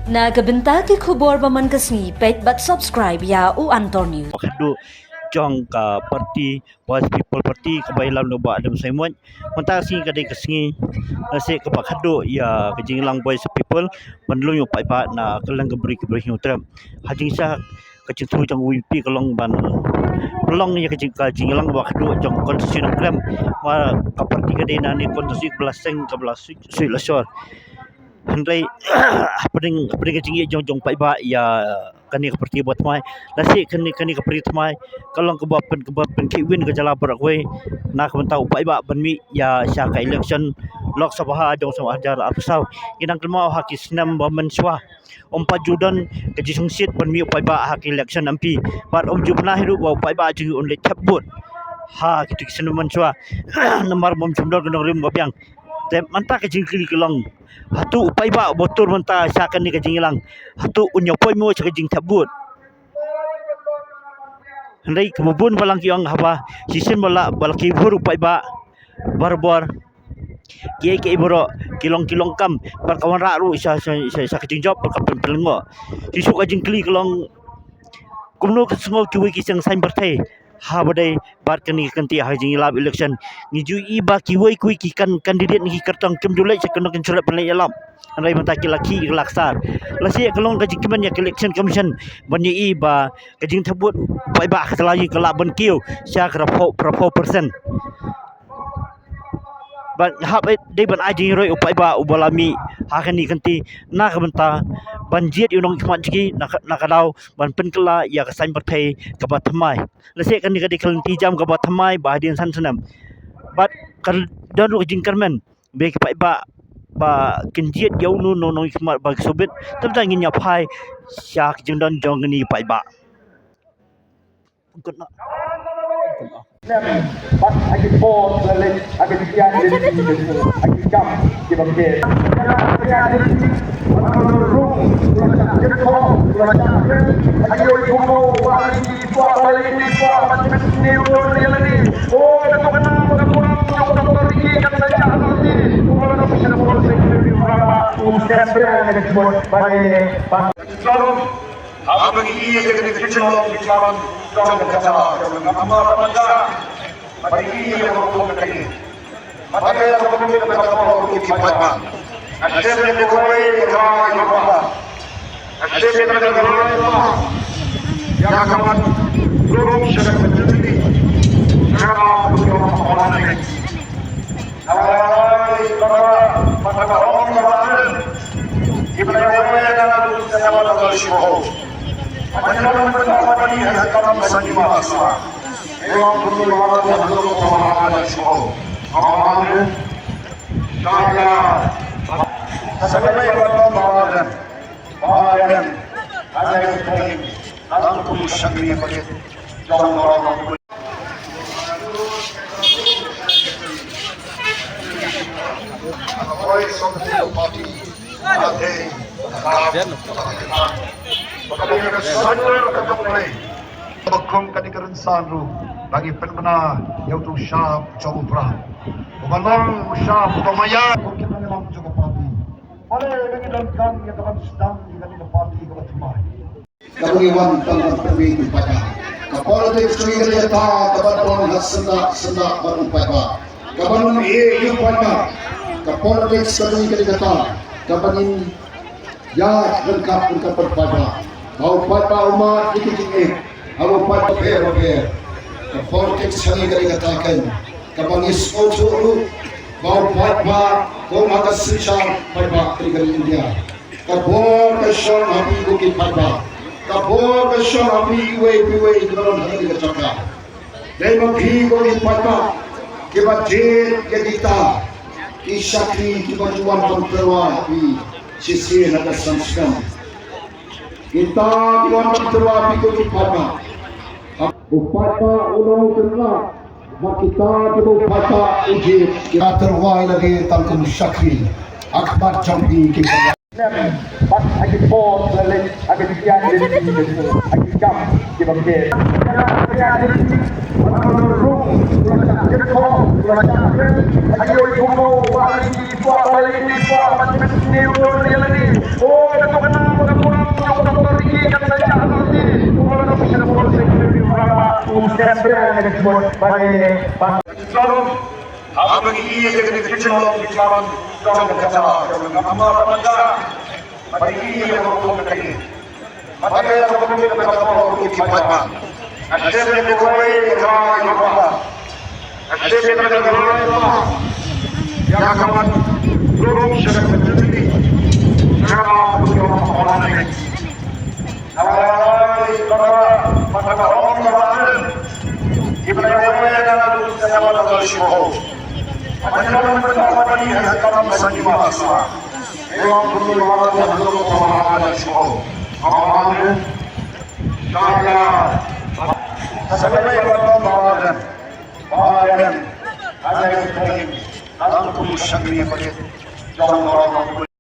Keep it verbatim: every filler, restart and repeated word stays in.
Na ka bynta ki khubor ba man ka sngi, peit bad subscribe ïa U Antor News. Khadduh jong ka parti Voice People Party kaba ïalam da u Bah Adam Saimon. Mynta ka sngi ka dei ka sngi, eh, lehse kaba khadduh ïa ka jingïalang Voice of People ban lum ïa u paidbah na kylleng ka bri ka bri Hynñiewtrep. Ha jingshisha ka jingthmu jong ka VPP ka long ban pynlong ïa ka jing, ka jingïalang kaba khadduh jong ka konstituensi Nongkrem. Namar ka parti ka dei na kane ka konstituensi kaba la seng, kaba la suit, suit la shor. Hynrei hapdeng, hapdeng ka jingïeit jong, jong u paidbah ïa kane ka parti ba thymmai, lehse kane, kane ka parti thymmai ka long kaba pyn, kaba pynkhih win ka jylla baroh kawei na ka bynta u paidbah ban mih ïa sha ka election Lok Sabha jong u snem ar hajar arphew saw. Ngi dang kynmaw ha ki snem ba mynshuwa ym pat ju don ka jingsngewsih ban mih u paidbah ha ka election MP bad ym ju pynlait ruh ba u paidbah jong ngi un leit thep vote ha kito ki snem mynshuwa. Namar ba ym ju don ka nongrim ka biang. Te mynta ka jingkylli ka long, hato u paidbah uba tur mynta sha kane ka jingïalang, hato un ïa poi mo sha ka jingthep vote? Hynrei kaba bun balang ki ong haba shisien ba la, ba la kiew bor u paidbah barabor, kiei kiei baroh ki long, ki long kam bad ka wanrah ruh sha, sha, sha, sha ka jingjop bad ka pyn, pynlyngngoh. Shisha ka jingkylli ka long, kumno kin sngew kiwei ki seng saiñ pyrthei haba dei bad kane ka kynti ha ka jingïalap election. Ngi ju ïohi ba kiwei kiwei ki kan, candidate ne ki kyrtong kim ju leit sha kano kano ka jingïalap. Hynrei mynta ki la khih, ki la ksar. Lehse ka long ka jingkmen ïa ka Election Commission ban ïohi ba ka jingthep vote u paidbah ha ka jylla ka lah ban kiew sha ka arphew, arphew percent. Bad hap dei ban ai jingïarap ïa u paidbah uba la mih ha kane ka kynti na ka bynta ban jied ïa u nongmihkhmat jong ki na ka, na ka daw ban pynkylla ïa ka saiñ pyrthei kaba thymmai. Lehse kane ka dei ka lynti jam kaba thymmai ba hadien san snem. Bad ka don ruh ka jingkyrmen ba ki paidbah ba kin jied ïa uno uno u nongmihkhmat ba ki sngewbit. Te mynta ngin ïa phai sha ka jingdon jong kine ki paidbah. Bad ha ki por la leit ha ka jingïaid lynti ha ki kam kiba khet. Haba ngi ïohi ïa kane ka jingïalang jong ka jylla jong ka Nongkrem, haba ngi ïohi ïa ka rukom kane, haba ngi ïohi ïa ka rukom kane ka rukom ki paidbah. Ka dei ka rukom ïa ka rukom, ka dei ka rukom ïa ka rukom, rukom sha ka jylla, ka rukom ïa ka rukom. Ba kum kane ka rynsan ruh, ba ngi pynbna ïa uto u shap jong u Prah uba long u shap uba maya kum ki nongïalam jong ka party. Balei ba ngi donkam ïa ka ban sdang ïa kane ka party kaba thymmai? Kaba ngi wan tang ban pynmih ïa u paidbah. Ka politics ka dei kata kaba don ha syndah syndah bad u paidbah. Kaba ngin ïeit ïa u paidbah. Ka politics ka dei kata kaba ngin ïaid ryngkat ryngkat bad u paidbah. Ba u paidbah u mad ïa ki jingeh. Haba u paidbah bapher bapher. Ka politics ka dei kata keiñ kaba ngi sngewthuh ruh ba u paidbah kum ha ka synshar paidbah ka dei ka ri India. Ka bor ka shong ha phi ko ki paidbah. Ka bor ka shong ha phi iwei pa iwei kiba don ha kane ka jaka. Dei ma phi ko ki paidbah kiba jied ïa kita ki shakri kiba ju wan ban tyrwa ha phi shisien ha ka san snem. Kita ki wan ban tyrwa ha phi ko ki paidbah. U paidbah u long u kynrad bad kita kiba u paidbah u jied. Kita tyrwa ïa lade tang kum shakri ha khmat jong phi ki paidbah. Bad ha ki por la leit ha ka jingïaid lynti ha ki kam kiba khet.